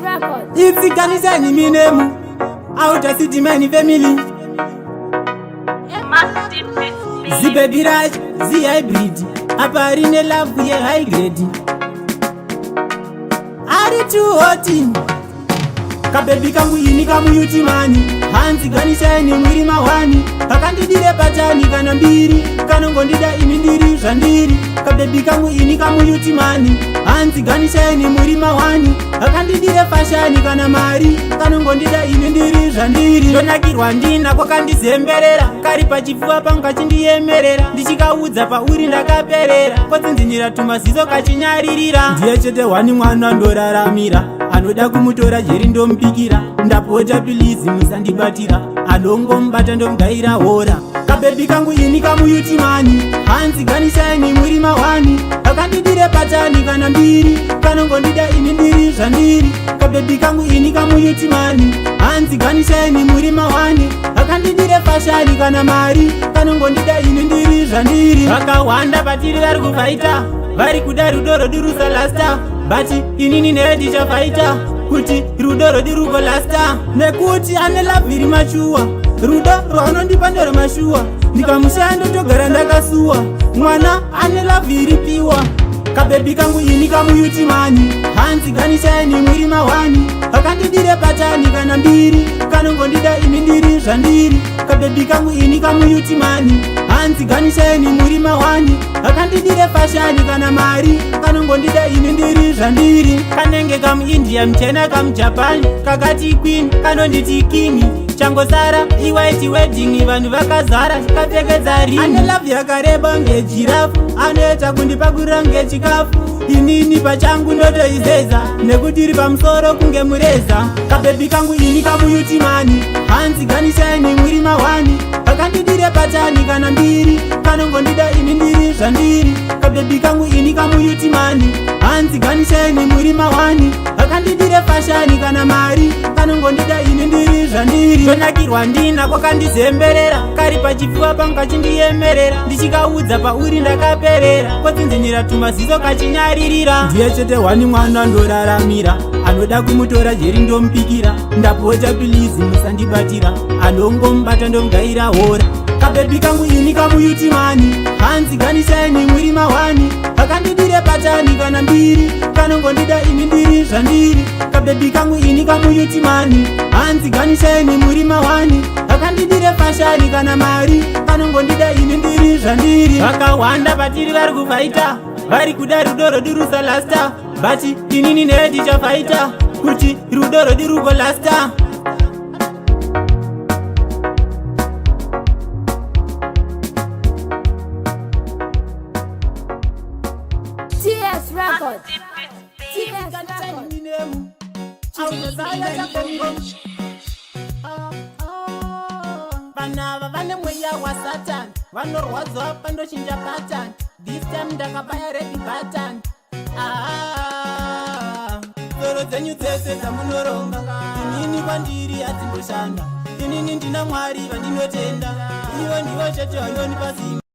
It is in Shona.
Records. Itsiganiseni minemu Outer City Man family. Zibaby racho zihybrid, apa rine love yehigh grade, ari too hot. Kababy kangu ini kamuyuti mani, hanzi ganishaini mwiri mahwani, kakandidire patani kana mbiri, kanongondida ini ndiri zvandiri. Kababy kangu ini kamuyuti mani, hanzi ganishaini muri mahwani, kakandidire fashion kana mari, kanongondida ini ndiri zvandiri. Ndonakirwa ndina kwakandizemberera, kari pachipfuva pangu kachindiemerera, ndichikaudza pauri ndakaperera, kotsinzinyira tumaziso kachinyaririra. Ndiye chete wani mwana ndoraramira, anoda kumutora jeri ndomupikira. Ndapota, please musandibatira, anongomubata ndomugaira hora. Kababy kangu ini kamuyuti mani, hanzi ganishaini muri mahwani, kakandidire patani kana mbiri, kanongondida ini ndiri zvandiri. Kababy kangu ini kamuyuti mani, hanzi ganishaini muri mahwani, kakandidire fashion kana mari, kanongondida ini ndiri zvandiri. Vakawanda patiri vari kufaita, vari kuda rudo rwedu rusalasta, but inini newe tichafaita kuti rudo rwedu rugolasta, nekuti ane love iri mature. Rudo rwaunondipa nderwemashuwa, ndikamushaya ndotogara ndakasuwa. Mwana ane love iri pure. Kababy kangu ini kamuyuti mani, hanzi ganishaini mwiri mahwani, kakandidire patani kana mbiri, kanongondida ini ndiri zvandiri. Kababy kangu ini kamuyuti mani, hanzi ganishaini muri mahwani, kakandidire fashion kana mari, kanongondida ini ndiri zvandiri. Kanenge kamuIndia muchena, kamuJapani, kakati queen kanonditi king. Changosara iwhite wedding, vanhu vakazara, kapfekedza ring. Ane love yakareba ngejirafu, anoita kundipakurira ngechikafu. Inini pachangu ndotoizeza nekuti iri pamusoro kunge mureza. Kababy kangu ini kamuyuti mani, hanzi ganishaini mwiri mahwani, kakandidire patani kana mbiri, kanongondida ini ndiri zvandiri. Kababy kangu ini kamuyuti mani, hanzi ganishaini muri mahwani, kakandidire fashion kana mari, kanongondida ini ndiri zvandiri. Ndonakirwa ndina kwakandizemberera, kari pachipfuva pangu kachindiemerera, ndichikaudza pauri ndakaperera, kotsinzinyira tumaziso kachinyaririra. Ndiye chete wani mwana ndoraramira, anoda kumutora jeri ndomupikira. Ndapota, please musandibatira, anongomubata ndomugaira hora. Kababy kangu ini kamuyuti mani, hanzi ganishaini mwiri mahwani, kakandidire patani kana mbiri, kanongondida ini ndiri zvandiri. Kababy kangu ini kamuyuti mani, hanzi ganishaini muri mahwani, kakandidire fashion kana mari, kanongondida ini ndiri zvandiri. Vakawanda patiri vari kufaita, vari kuda rudo rwedu rusalasta, but inini newe tichafaita kuti rudo rwedu rugolasta. TS Records. TS Records. Vanhu ava vane mweya waSatan, vanorwadzwa pandochinja pattern. This time ndakabaya red button. Ah, tsoro dzenyu dzese dzamunoronga inini kwandiri hadzimboshanda. Inini ndina Mwari vandinotenda, ivo ndivo chete vanonipa simba.